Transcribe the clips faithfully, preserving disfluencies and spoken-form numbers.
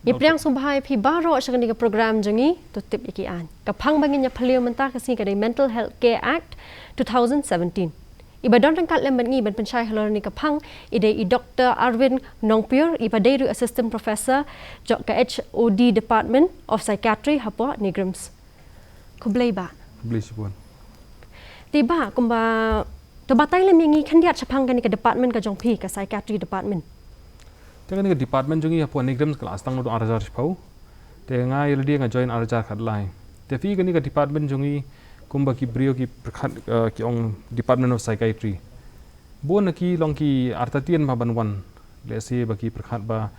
Ngi pdiang sngewbha ïa phi baroh sha kane ka program jong ngi, To Tip ïa ki Aiñ. Ka phang ba ngin ïa phylliew mynta ka sngi ka dei Mental Health Care Act two thousand seventeen. I ba don ryngkat lem bad ngi ban pynshai halor kane ka phang, i dei i Doktor Arvind Nongpyiur, i ba dei ruh Assistant Professor jong ka H O D Department of Psychiatry hapoh NEIGRIHMS. Khublei Bah. Khublei shibun. Te Bah, kumba, to batai lem ïa ngi khyndiat shaphang kane ka department ka jong phi, ka psychiatry department. Te kane ka department jong ngi hapoh NEIGRIHMS ka la sdang naduh ar hajar shiphew. Te nga ïa lade nga join ar hajar khatlai. Te phi, kane ka department jong ngi, kumba ki briew ki pyrkhat, eh, ki ong Department of Psychiatry. Bun na ki long ki artatien ba ban wan. Lehse ba ki pyrkhat ba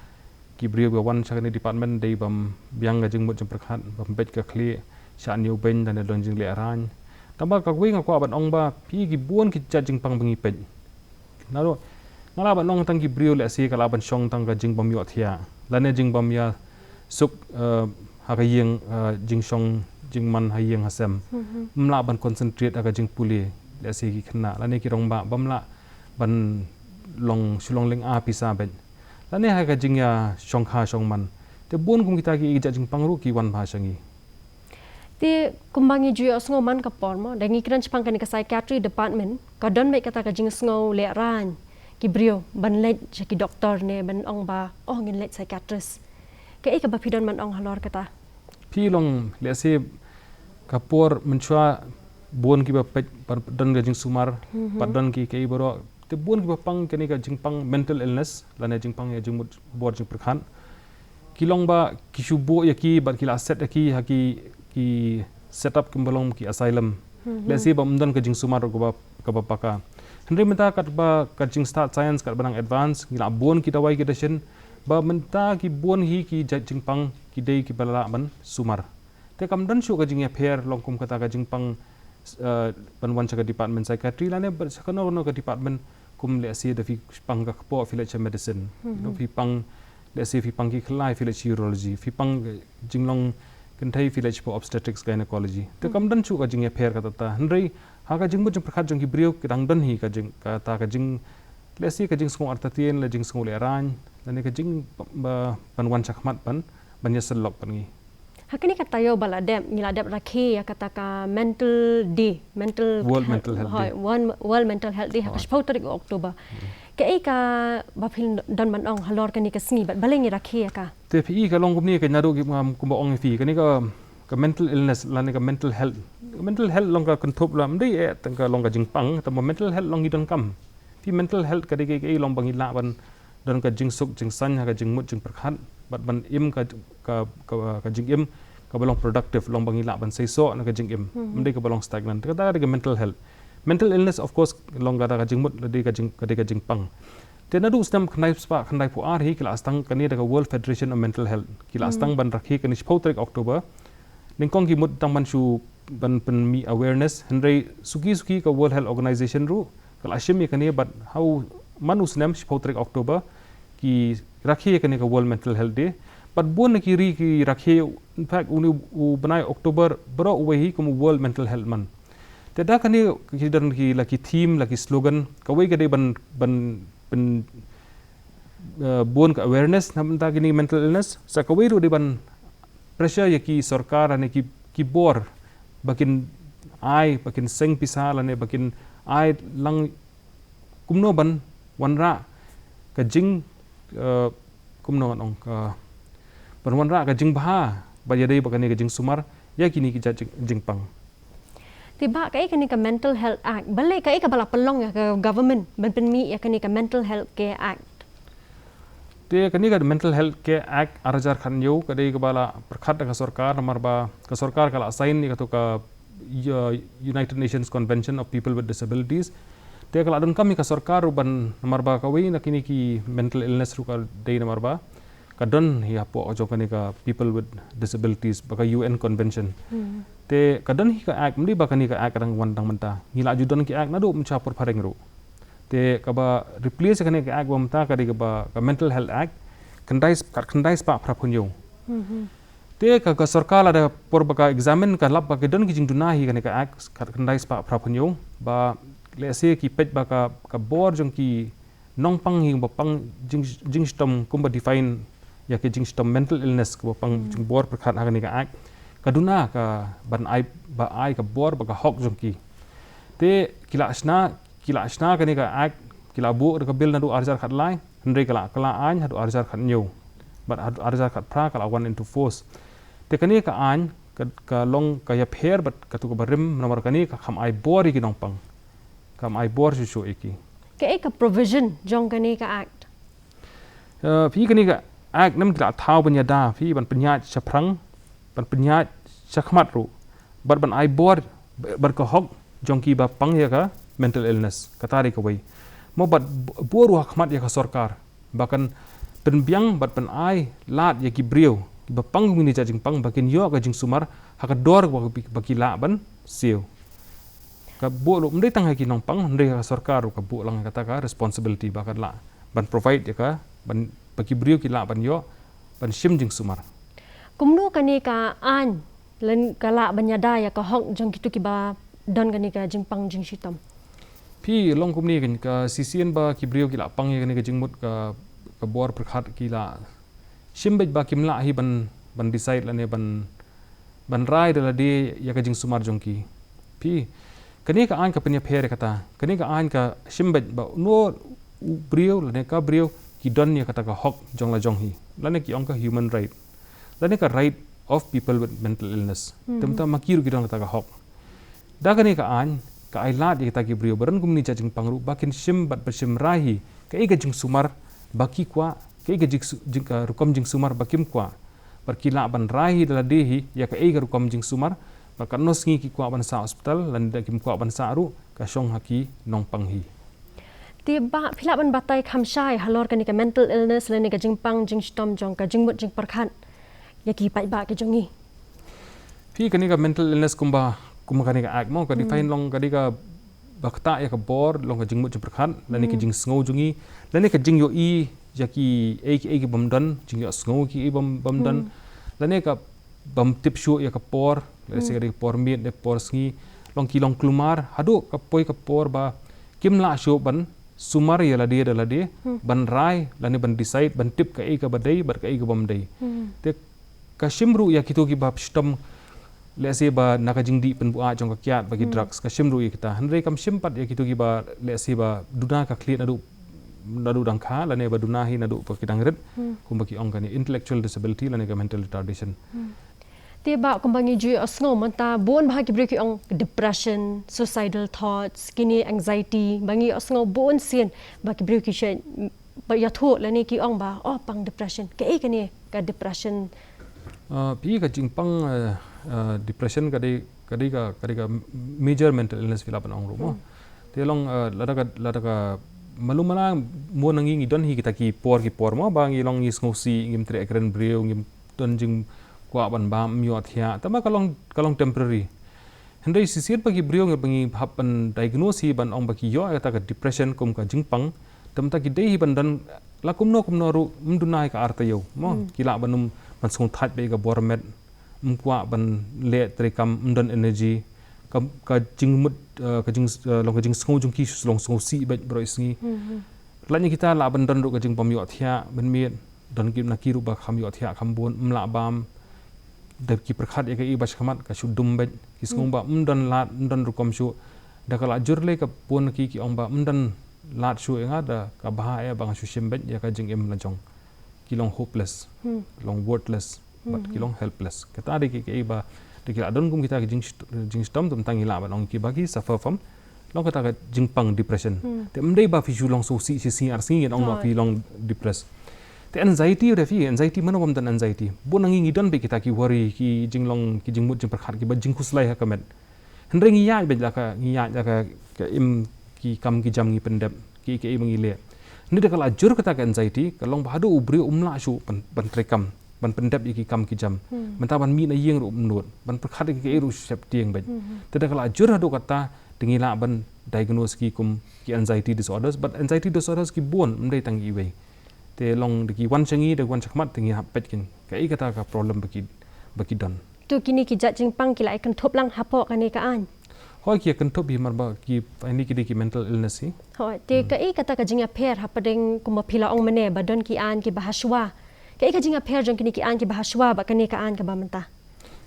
ki briew ba wan sha kane department dei ban biang ka jingmut jingpyrkhat, ban peit ka khlieh, shah ñiewbeiñ, lane don jingleh rain. Tangba kawei nga kwah ban ong ba phi, ki bun ki jait jingpang ba ngi peit. Naduh, nga lah ban ong tang ki briew lehse ka lah ban shong tang ka jingbym ïohthiah, lane jingbym ïa suk, eh, ha ka ïing, eh, jingshong jingman ha ïing ha sem. Mhm. Ym lah ban concentrate ha ka jingpule, lehse ki khynnah, lane ki rangbah bym lah ban long, shu long lynga pisa beit. Lane ha ka jingïashongkha shongman. Te bun kum kita ki jait jingpang ruh ki wan bha sha ngi. Te kumba ngi ju ïohsngew man ka por mo, da ngi kren shaphang kane ka psychiatry department, ka don beit kata ka jingsngew lehrain ki briew ban leit sha ki doktor ne ban ong ba, oh, ngin leit psychiatrist. Kaei kaba phi don ban ong halor kata? Phi, long lehse ka por mynshuwa bun kiba peit, pat don ka jingsumar, Mhm. pat don ki, kaei baroh, te bun kiba pang kane ka jingpang mental illness, lane jingpang ïa jingmut bor jingpyrkhat. Ki long ba ki shu buh ïa ki bad ki la set ïa ki ha ki, ki set up kumba long ki asylum. Mhm. Lehse ba ym don ka jingsumar kaba, kaba paka. Hynrei mynta katba ka jingstad science katba nang advance, ngi la bun ki dawai ki dashin, ba mynta ki bun hi ki jait jingpang ki dei kiba lah ban sumar. Te kam don shuh ka jingïapher long kum kata ka jingpang, eh, ban wan sha ka department psychiatry lane ban sha kano kano ka department, kum lehse da phi pang ka kpoh phi leit sha medicine. Mhm. Da phi pang, lehse phi pang ki khlai phi leit sha urology. Phi pang, eh, jinglong kynthei phi leit sha obstetrics gynecology. Te Mhm. kam don shuh ka jingïapher kata ta. Hynrei ha ka jingmut jingpyrkhat jong ki briew ki dang don hi ka jing, kata ka jing, lehse ka jingsngew artatien, la jingsngew lehrain, lane ka jing ba, ban wan shakhmat ban, ban ïasyllok bad ngi. Ha kane ka taïew ba la dep, ngi la dep rakhe ïa kata ka mental day, mental World he-, Mental Health hoi, Day. World, World Mental Health Day, ha ka Hoi. shiphew tarik u October. Hmm. Kaei kaba phi don ban ong halor kane ka sngi bad balei ngi rakhe ïa ka? Te phi, ka long kumne, ka naduh ki, um, kumba ong ïa phi, kane ka, ka mental illness lane ka mental health. Mental health long ka kynthup la, ym dei eh tang ka long ka jingpang, tangba mental health long ngi donkam. Phi, mental health ka dei kaei kaei long ba ngi lah ban don ka jingsuk jingsaiñ ha ka jingmut jingpyrkhat, bad ban im ka, ka, ka, ka jingim kaba long productive, long ba ngi lah ban seisoh na ka jingim. Mhm. Ym dei kaba long stagnant. Kata ka dei ka mental health. Mental illness, of course, long kata ka jingmut, la dei ka jing, ka dei ka jingpang. Te naduh u snem khyndai spah khyndaiphew ar hi ki la sdang kane da ka World Federation of Mental Health. Ki la Hmm. sdang ban rakhe kane shiphew tarik October. Nyngkong ki mut tang ban shu ban pynmih awareness, hynrei suki suki ka World Health Organization ruh ka la shim ïa kane bad ha u man u snem shiphew tarik October ki rakhe ïa kane ka World Mental Health Day. Bad bun na ki ri ki rakhe, in fact, une u bnai October baroh uwei hi kum u World Mental Health Month. Te da kane ki don ki, la ki theme, la ki slogan, kawei ka dei ban, ban, ban, eh, bun ka awareness na bynta kine mental illness, sa kawei ruh dei ban pressure ïa ki sorkar ne ki, ki bor ba kin ai, ba kin seng pisa lane ba kin ai lang kumno ban wanrah ka jing, eh, kumno ngan ong, ka, ban wanrah ka jingbha ba ïadei bad kane ka jingsumar ïa kine ki jait jing, jingpang. Te Bah, kaei kane ka Mental Health Act? Balei, kaei kaba la pynlong ïa ka government ban pynmih ïa kane ka Mental Health Care Act? Te kane ka Mental Health Care Act ar hajar khathynñiew ka dei kaba la pyrkhat da ka sorkar, namar ba ka sorkar ka la sign ïa kato ka, uh, United Nations Convention of People with Disabilities. Te ka la donkam ïa ka sorkar ruh ban, namar ba kawei na kine ki mental illness ruh ka dei namar ba ka don hi hapoh jong kane ka People with Disabilities, ba ka U N Convention. Hmm. Te ka don hi ka act, ym dei ba kane ka act ka dang wan tang mynta. Ngi la ju don ki act naduh mynshwa por phareng ruh. Te kaba replace kane ka act ba mynta ka dei kaba ka Mental Health Act, khyndai, khatkhyndai spah phraphew hynñiew. Hmm, hmm. Te ka, ka sorkar lada por ba ka examine ka lap ba ka don ki jingduna hi kane ka act, khatkhyndai spah phraphew hynñiew, ba lehse ki peit ba ka, ka bor jong ki nongpang hi ba pang jing, jingshitom kumba define ïa ka jingshitom mental illness kaba pang jingbor pyrkhat ha kane ka act, ka duna ka ban ai, ba ai ka bor bad ka hok jong ki. Te ki la shna, ki la shna kane ka act, ki la buh da ka bill naduh ar hajar khatlai, hynrei ka la, ka la aiñ haduh ar hajar khathynñiew. Bad haduh ar hajar khatphra ka la wan into force. Te kane ka aiñ ka, ka long ka ïapher bad katu kaba rim namar kane ka kham ai bor ïa ki nongpang. Kham ai bor shuh shuh ïa ki. Kaei ka provision jong kane ka act? Eh, phi, kane ka act ym, ki la thaw ban ïada, phi, ban pynïaid shaphrang, ban pynïaid shakhmat ruh, bad ban ai bor bad ka hok jong kiba pang ïa ka mental illness, kata dei kawei. Mo, bad buh ruh ha khmat ïa ka sorkar ba kan pynbiang bad pynai lad ïa ki briew kiba pang kum kine ki jait jingpang ba kin ïoh ka jingsumar ha ka dor ba, ba ki lah ban siew. Ka buh ruh ym dei tang ha ki nongpang, hynrei ka sorkar ruh ka buh lang kata ka responsibility ba kan lah ban provide ïa ka, ban, ba ki briew ki lah ban ïoh, ban shim jingsumar. Kumno kane ka aiñ lane ka lah ban ïada ïa ka hok jong kito kiba don kane ka jingpang jingshitom? Phi, long kumne, ka shisien ba ki briew ki la pang ïa kane ka jingmut ka, ka bor pyrkhat, ki la shim beit ba kim lah hi ban, ban decide lane ban, ban rai da lade ïa ka jingsumar jong ki. Phi, kane ka aiñ ka pynïapher ïa kata. Kane ka aiñ ka shim beit ba uno u briew lane ka briew ki don ïa kata ka hok jong la jong hi, lane ki ong ka human right, lane ka right of people with mental illness. Te mynta ma ki ruh ki don kata ka hok. Da kane ka aiñ ka ai lad ïa kita ki briew ba don kumne ki jait jingpang ruh ba kin shim bad ba shim rai hi kaei ka jingsumar ba ki kwah, kaei ka jingsu-, jing, ka rukom jingsumar ba kim kwah. Bad ki lah ban rai hi da lade hi ïa kaei ka rukom jingsumar, bad katno sngi ki kwah ban sah hospital, lane da kim kwah ban sah ruh, ka shong ha ki nongpang hi. Te Bah, phi lah ban batai kham shai halor kane ka mental illness lane ka jingpang jingshitom jong ka jingmut jingpyrkhat ïa ki paidbah ki jong ngi? Phi, kane ka mental illness kumba, kumba kane ka act mo, ka define long ka dei kaba ktah ïa ka bor, long ka jingmut jingpyrkhat, lane ka jingsngew jong ngi, lane ka jingïohi ïa kiei kiei kibym don, jingïohsngew kiei bym, bym don, lane ka bym tip shuh ïa ka por, lane ka dei ka por miet ne por sngi, long ki long kulmar haduh ka poi ka por ba kim lah shuh ban sumar ïa lade da lade, ban rai lane ban decide, ban tip kaei kaba dei bad kaei kabym dei. Te ka shim ruh ïa kito kiba shitom, let's say, ba na ka jingdih pynbuaid jong ka kiad ba ki drugs, ka shim ruh ïa kita. Hynrei kam shim pat ïa kito kiba, let's say, ba duna ka khlieh naduh, naduh dang kha, lane ba duna hi naduh ba ki dang rit, kumba ki ong kane intellectual disability lane ka mental retardation. Te Bah, kumba ngi ju ïohsngew mynta bun bah ki briew ki ong depression, suicidal thoughts, kine anxiety, ba ngi ïohsngew bun sien ba ki briew ki shu ba ïathuh lane ki ong ba, oh, pang depression. Kaei kane ka depression? Ah, phi, ka jingpang, eh, eh, depression ka dei, ka dei ka, ka dei ka major mental illness phi lah ban ong ruh mo. Te long, eh, lada ka, lada ka malu mala mo na ngi, ngi don hi kita ki por ki por mo ba ngi long ngi sngewsih, ngim treh kren briew, ngim don jingkwah ban bam, ym ïohthiah. Tangba ka long, ka long temporary. Hynrei shisien ba ki briew ngi ba ngi hap ban diagnose hi ban ong ba ki ïoh ïa kata ka depression kum ka jingpang, te mynta ki dei hi ban don la kumno kumno ruh, ym duna hi ka ar taïew mo. Ki lah ban ym, ban sngewthait beit ïa ka bor met, ym kwah ban leh treikam, ym don energy, ka, ka jingmut, eh, ka jing, eh, long ka jingsngew jong ki shu long sngewsih beit baroh sngi. Lait na kita lah ban don ruh ka jingbym ïohthiah ban miet, don ki na ki ruh ba kham ïohthiah kham bun, ym lah bam, da ki pyrkhat ïa kaei ba shakhmat ka shu dum beit, ki sngew ba ym don lad, ym don rukom shuh. Da ka la jur lei ka bun na ki ki ong ba ym don lad shuh ïa nga, da ka bha eh ba nga shu shim beit ïa ka jingim la jong. Ki long hopeless, long worthless, bad ki long helpless. Kata dei ki, kiei ba, da ki la don kum kita ki jing, jingshitom, te mynta ngi lah ban ong ki ba ki suffer from long kata ka jingpang depression. Te ym dei ba phi shu long sngewsih shi sngi ar sngi ngin ong ba phi long depressed. Te anxiety, u dei phi, anxiety, mano bym don anxiety? Bun na ngi ngi don beit kita ki worry, ki jinglong, ki jingmut jingpyrkhat kiba jingkhuslai ha ka met. Hynrei ngi ïaid beit la ka, ngi ïaid la ka, ka im ki kam ki jam ngi pyndep, ki, kiei ba ngi leh. Hynrei da ka la jur kata ka anxiety, ka long ba haduh u briew um lah shuh ban, ban treikam, ban pyndep ïa ki kam ki jam. Mynta ban mih na ïing ruh um nud, ban pyrkhat ïa kiei ruh sheptieng beit. Te da ka la jur haduh kata, te ngi lah ban diagnose ki kum ki anxiety disorders, but anxiety disorders ki bun, ym dei tang iwei. Te long da ki wan sha ngi, da ki wan shakhmat, te ngi hap peit kin kaei kata ka problem ba ki, ba ki don. To kine ki jait jingpang ki la ïa kynthup lang hapoh kane ka aiñ? Hooid, ki ïa kynthup hi, namar ba ki, kine ki dei ki mental illness hi. Hooid, te kaei kata ka jingïapher hapdeng kumba phi la ong mynne ba don ki aiñ kiba hashwa Kaei ka jingïapher jong kine ki aiñ kiba ha shuwa bad kane ka aiñ kaba mynta?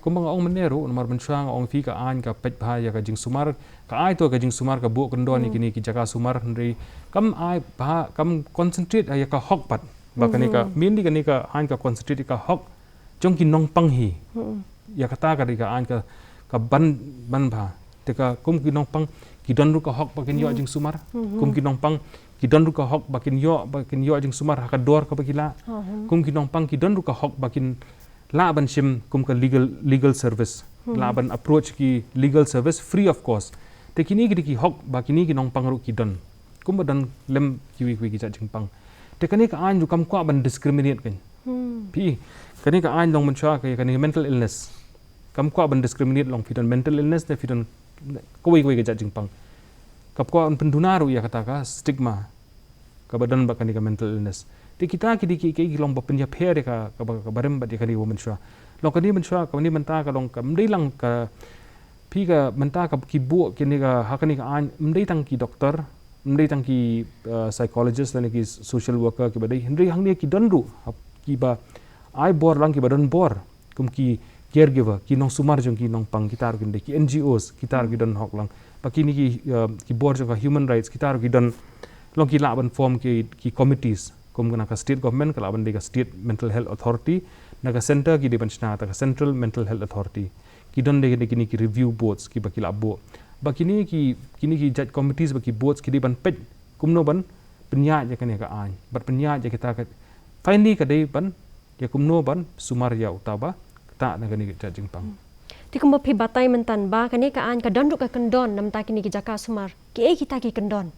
Kumba nga ong mynne ruh, namar mynshuwa nga ong phi ka aiñ ka peit bha ïa ka jingsumar, ka ai to ka jingsumar ka buh kyndon ïa kine ki jaka sumar, hynrei kam ai bha, kam concentrate ïa ka hok pat. Ba kane ka, mainly kane ka aiñ ka concentrate ïa ka hok jong ki nongpang hi. Ïa kata ka dei ka aiñ ka, ka ban, ban bha. Te ka kum ki nongpang ki don ruh ka hok ba kin ïoh jingsumar. Kum ki nongpang ki don ruh ka hok ba kin ïoh, ba kin ïoh jingsumar ha ka dor kaba ki lah. Kum ki nongpang ki don ruh ka hok ba kin lah ban shim kum ka legal, legal service. Lah ban approach ki legal service free of cost. Te kine ki dei ki hok ba kine ki nongpang ruh ki don. Kumba don lem kiwei kiwei ki jait jingpang. Te kane ka aiñ ruh kam kwah ban discriminate kan. Phi, kane ka aiñ long mynshuwa ka, kane mental illness. Kam kwah ban discriminate long phi don mental illness ne phi don kawei kawei ka jait jingpang. Kam kwah ban pynduna ruh ïa kata ka stigma kaba don bad kane ka mental illness. Te kita ki dei ki, ki, ki long ba pynïapher ïa ka, kaba, kaba rim bad ïa kane ba mynshuwa. Long kane mynshuwa, kane mynta ka long kam dei lang ka, phi ka mynta ka ki buh kane ka, ha kane ka aiñ, ym dei tang ki doktor, ym dei tang ki, uh, psychologist lane ki social worker kiba dei. Hynrei hangne ki don ruh, ha, kiba ai bor lang kiba don bor. Kum ki caregiver, ki nongsumar jong ki nongpang, kita ruh ki dei, ki N G Os, kita ruh ki don hok lang. Bad kine ki, uh, ki bor jong ka human rights, kita ruh ki don, long ki lah ban form ki, ki committees. Kum na ka state government, ka lah ban dei ka state mental health authority, na ka center ki dei ban shna ta ka central mental health authority. Ki don dei, dei kine ki review boards kiba ki lah buh. Bad kine ki, kine ki jait committees bad ki boards ki dei ban peit kumno ban pynïaid ïa kane ka aiñ. Bad pynïaid ïa kita ka, finally ka dei ban ïa kumno ban sumar ïa uta ba ktah na kane ka jait jingpang. Te kumba phi batai mynta ba kane ka aiñ ka don ruh ka kyndon na bynta kine ki jaka sumar. Kiei kita ki kyndon?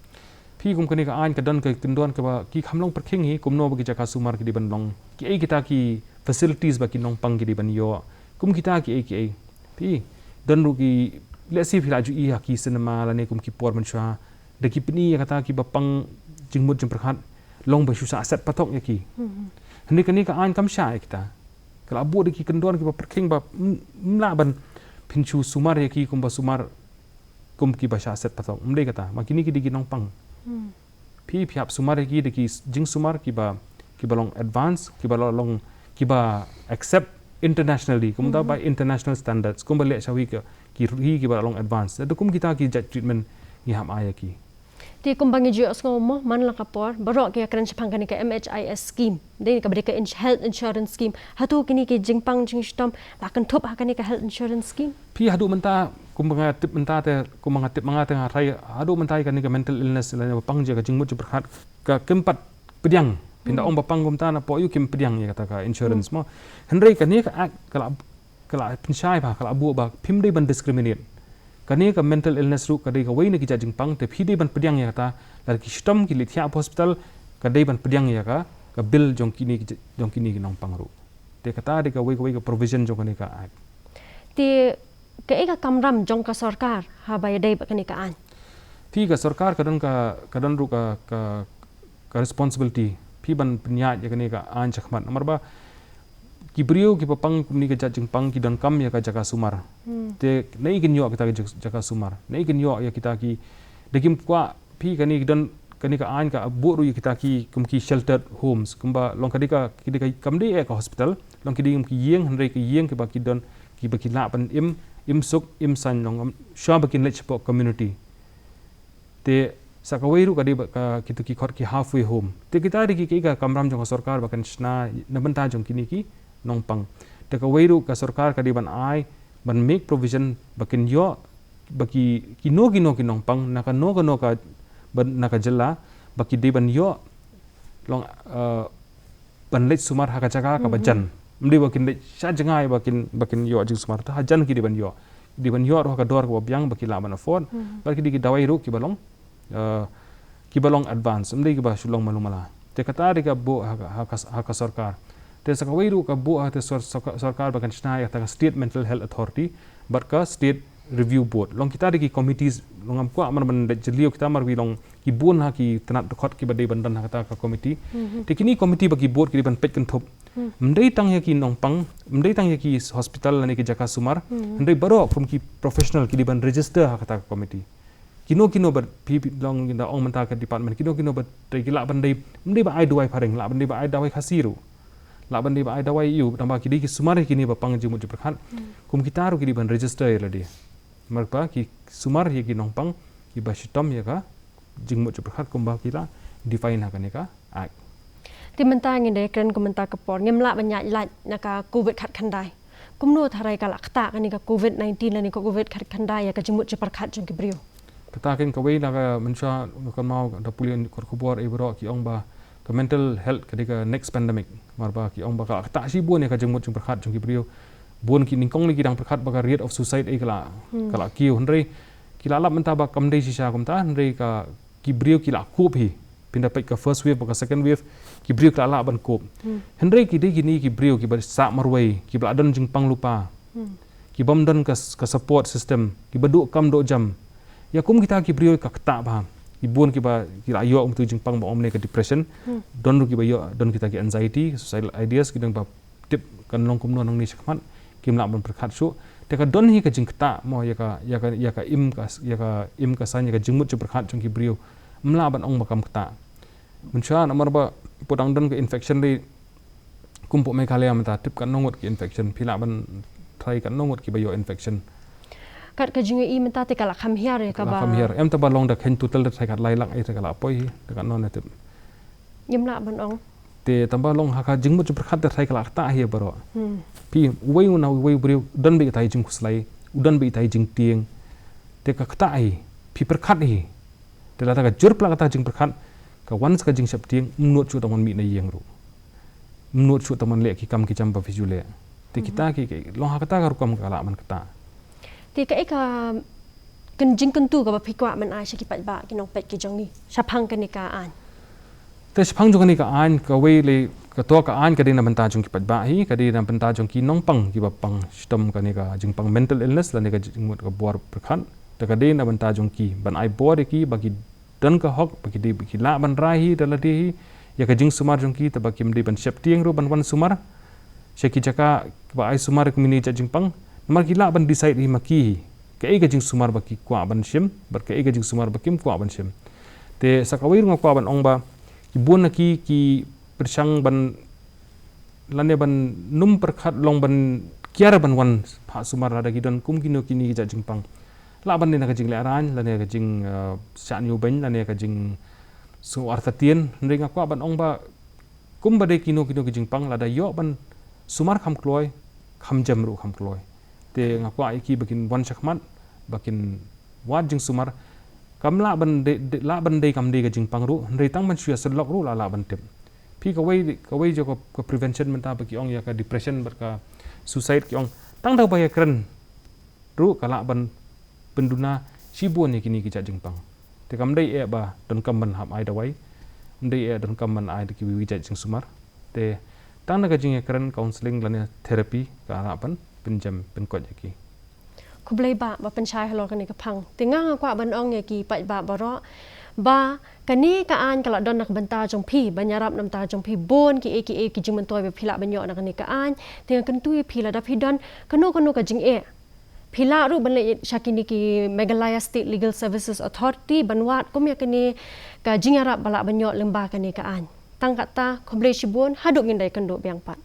Phi, kum kane ka aiñ ka don ka kyndon kaba ki kham long pyrkhing hi kumno ba ki jaka sumar ki dei ban long. Kiei kita ki facilities ba ki nongpang ki dei ban ïoh. Kum kita kiei kiei. Phi, don ruh ki, let's say phi la ju ïohi ha ki cinema lane kum ki por mynshuwa. Da ki pyni ïa kata kiba pang jingmut jingpyrkhat long ba shu shah set patok ïa ki. Hynrei kane ka aiñ kam shah ïa kita. Ka la buh da ki kyndon kiba pyrkhing ba, mm, ym lah ban phin shu sumar ïa ki kumba sumar kum kiba shah set patok. Ym dei kata. Ma kine ki dei ki nongpang. Phi, phi hap sumar ïa ki da ki s-, jingsumar kiba, kiba long advance, kiba long, long, kiba accept internationally, kumta by international standards, kumba leh shawi ka, ki ruhi kiba long advance. Te kum kita ki jait treatment ngi hap ai ïa ki. Te kumba ngi ju ïohsngew mo man la ka por, baroh ki ïakren shaphang kane ka M H I S scheme. Dei kaba dei ka ins-, health insurance scheme. Hato kine ki jingpang jingshitom la kynthup ha kane ka health insurance scheme? Phi, haduh mynta, kumba nga tip mynta te, kumba nga tip mynta te nga tharai, haduh mynta ïa kane ka mental illness lane ba pang jong ka jingmut jingpyrkhat ka kim pat pdiang. Phin da ong ba pang kumta na pdeng ïa kim pdiang ïa kata ka insurance mo. Hynrei kane ka act ka la, ka la pynshai ba, ka la buh ba phim dei ban discriminate. Kane ka mental illness ruh ka dei kawei na ki jait jingpang, te phi dei ban pdiang ïa kata, lada ki shitom ki leit thiah ha hospital, ka dei ban pdiang ïa ka, ka bill jong kine ki j-, jong kine ki nongpang ruh. Te kata dei kawei kawei ka provision jong kane ka act. Te kaei ka kamram jong ka sorkar haba ïadei bad kane ka aiñ? Phi, ka sorkar ka don ka, ka don ruh ka, ka, ka responsibility phi ban pynïaid ïa kane ka aiñ shakhmat. Namar ba ki briew kiba pang kumne ka jait jingpang ki donkam ïa ka jaka sumar. Te naei kin ïoh kita ki ja-, jaka sumar? Naei kin ïoh ïa kita ki, da kim kwah, phi, kane ki don, kane ka aiñ ka buh ruh ïa kita ki kum ki sheltered homes. Kumba long ka dei ka, ki dei ka, kam dei eh ka hospital, long ki dei kum ki ïing, hynrei ki ïing kiba ki don, kiba ki lah ban im, im suk, im saiñ long, um, shuwa ba kin leit shapoh community. Te sa kawei ruh ka dei ba ka, kito ki khot ki halfway home. Te kita dei ki, ki ka kamram jong ka sorkar ba kan shna na bynta jong kine ki nongpang. Te kawei ruh ka sorkar ka dei ban ai, ban make provision ba kin ïoh, ba ki, kino kino ki nongpang na kano kano ka, ba, na ka jylla, ba ki dei ban ïoh long, eh, ban leit sumar ha ka jaka kaba jan. Ym dei ba kin leit sha jngai ba kin, ba kin ïoh jingsumar, te hajan ki dei ban ïoh. Ki dei ban ïoh ruh ha ka dor kaba biang ba ki lah ban afford. Bad ki dei ki dawai ruh kiba long, eh, kiba long advance, ym dei kiba shu long malu mala. Te kata dei ka buh ha ka, ha ka, ha ka sorkar. Te sa kawei ruh ka buh ha te sor-, sor-, sorkar ba kan shna ïa kata ka State Mental Health Authority bad ka State Review Board. Long kita dei ki committees, long ngam kwah mar ban leit jylliew kita mar wi long ki bun ha ki tnat dkhot kiba dei ban don ha kata ka committee. Te kine committee bad ki board ki dei ban peit kynthup. Ym dei tang ïa ki nongpang, ym dei tang ïa ki hospital lane ki jaka sumar, hynrei baroh kum ki professional ki dei ban register ha kata ka committee. Kino kino ba phi, phi long, ngi da ong mynta ka department, kino kino ba dei ki lah ban dei, ym dei ba ai dawai phareng, lah ban dei ba ai dawai Khasi ruh. lah ban dei ba ai dawai ïa u, tang ba ki dei ki sumar ïa kine ba pang jingmut jingpyrkhat. Kum kita ruh ki dei ban register ïa lade. Namar ba ki sumar ïa ki nongpang kiba shitom ïa ka jingmut jingpyrkhat kumba ki la define ha kane ka act. Te mynta ngin da kren kum mynta ka por, ngim lah ban ïaid lait na ka covid khatkhyndai. Kumno tharai ka la ktah kane ka covid nineteen lane ka covid khatkhyndai ïa ka jingmut jingpyrkhat jong ki briew? Kata kein kawei na ka mynshuwa nga kynmaw da pule ïa ki khubor ei baroh ki ong ba ka mental health ka dei ka next pandemic. Namar ba ki ong ba ka la ktah shibun ïa ka jingmut jingpyrkhat jong ki briew. Bun ki nyngkong ne ki dang pyrkhat ba ka rate of suicide ei ka la, ka la kiew, hynrei ki la lap mynta ba kam dei shisha kumta, hynrei ka ki briew ki la kup hi. Pynda peit ka first wave bad ka second wave, ki briew ki la lah ban kup. Hynrei ki dei kine ki briew kiba sah marwei, kiba la don jingpang lypa, ki bym don ka, ka support system, kiba duh kam duh jam. Ïa kum kita ki briew ka ktah bha. Ki bun kiba ki la ïoh kum tu jingpang ba ong ne ka depression. Don ruh kiba ïoh, don kita ki anxiety, suicidal ideas, ki don ba tip kan long kumno nangne shakhmat, kim lah ban pyrkhat shuh. Te ka don hi ka jingktah mo ïa ka, ïa ka, ïa ka im ka, ïa ka im ka saiñ, ïa ka jingmut jingpyrkhat jong ki briew. Ym lah ban ong ba kam ktah. Mynshuwa namar ba put dang don ka infection dei, kum pdeng Meghalaya mynta tip katno ngut ki infection, phi lah ban tharai katno ngut kiba ïoh infection. Kat ka jingïohi mynta te ka la kham hiar ïa kaba. Ka la kham hiar. Em, tang ba long da kheiñ total da tharai kat lai lak, eh, te ka la poi hi, te katno ne tip. Ngim lah ban ong. Te tang ba long ha ka jingmut jingpyrkhat te tharai ka la ktah hi baroh. Phi, uwei u na uwei u briew u don beit katai jingkhuslai, u don beit katai jingtieng. Te ka ktah hi, phi pyrkhat hi. Te lada ka jur palat kata jingpyrkhat, ka wan sa ka jingsheptieng, ym nud shuh tang ban mih na ïing ruh. Ym nud shuh tang ban leh ki kam ki jam ba phi ju leh. Te kita ki, ki long ha kata ka rukom ka lah ban ktah. Te kaei ka, kan jingkyntu kaba phi kwah ban ai sha ki paidbah ki nongpeit ki jong ngi shaphang kane ka aiñ? Te shaphang jong kane ka aiñ, kawei lei, kato ka aiñ ka dei na bynta jong ki paidbah hi, ka dei na bynta jong ki nongpang kiba pang shitom kane ka jingpang mental illness lane ka jingmut ka bor pyrkhat. Te ka dei na bynta jong ki ban ai bor ïa ki ba ki don ka hok, ba ki dei, ba ki lah ban rai hi da lade hi ïa ka jingsumar jong ki, te ba kim dei ban sheptieng ruh ban wan sumar sha ki jaka ba ai sumar kum kine ki jait jingpang. Namar ki lah ban decide hi ma ki hi kaei ka jingsumar ba ki kwah ban shim bad kaei ka jingsumar ba kim kwah ban shim. Te sa kawei ruh nga kwah ban ong ba ki bun na ki ki pyrshang ban, lane ban nym pyrkhat long ban kiar ban wan phah sumar lada ki don kum kino kine ki jait jingpang. Lah ban dei na ka jinglehrain, lane ka jing, eh, shah ñiewbeiñ, lane ka jingsngew artatien. Hynrei nga kwah ban ong ba kumba dei kino kino ki jingpang, lada ïoh ban sumar kham kloi, kham jem ruh kham kloi. Te nga kwah ïa ki ba kin wan shakhmat, ba kin wad jingsumar. Kam lah ban dei, dei, lah ban dei kam dei ka jingpang ruh, hynrei tang ban shu ïa sylok ruh la lah ban tip. Phi, kawei, kawei jong ka, ka prevention mynta ba ki ong ïa ka depression bad ka suicide, ki ong tang da ba ïakren ruh ka lah ban pynduna shibun ïa kine ki jait jingpang. Te kam dei eh ba donkam ban hap ai dawai, kam dei eh donkam ban ai da kiwei kiwei jait jingsumar. Te tang da ka jingïakren, counselling lane therapy ka lah ban pynjem pynkoit ïa ki. Khublei bah ba pynshai halor kane ka phang. Te nga nga kwah ban ong ïa ki paidbah baroh ba kane ka aiñ ka la don na ka bynta jong phi, ban ïarap na ka bynta jong phi, bun kiei kiei ki jingmyntoi ba phi lah ban ïoh na kane ka aiñ. Te nga kyntu ïa phi, lada phi don kano kano ka jingeh, phi lah ruh ban leit sha kine ki Meghalaya State Legal Services Authority ban wad kum ïa kane ka jingïarap ba lah ban ïoh lyngba kane ka aiñ. Tang kata, khublei shibun, haduh ngin da ïakynduh biang pat.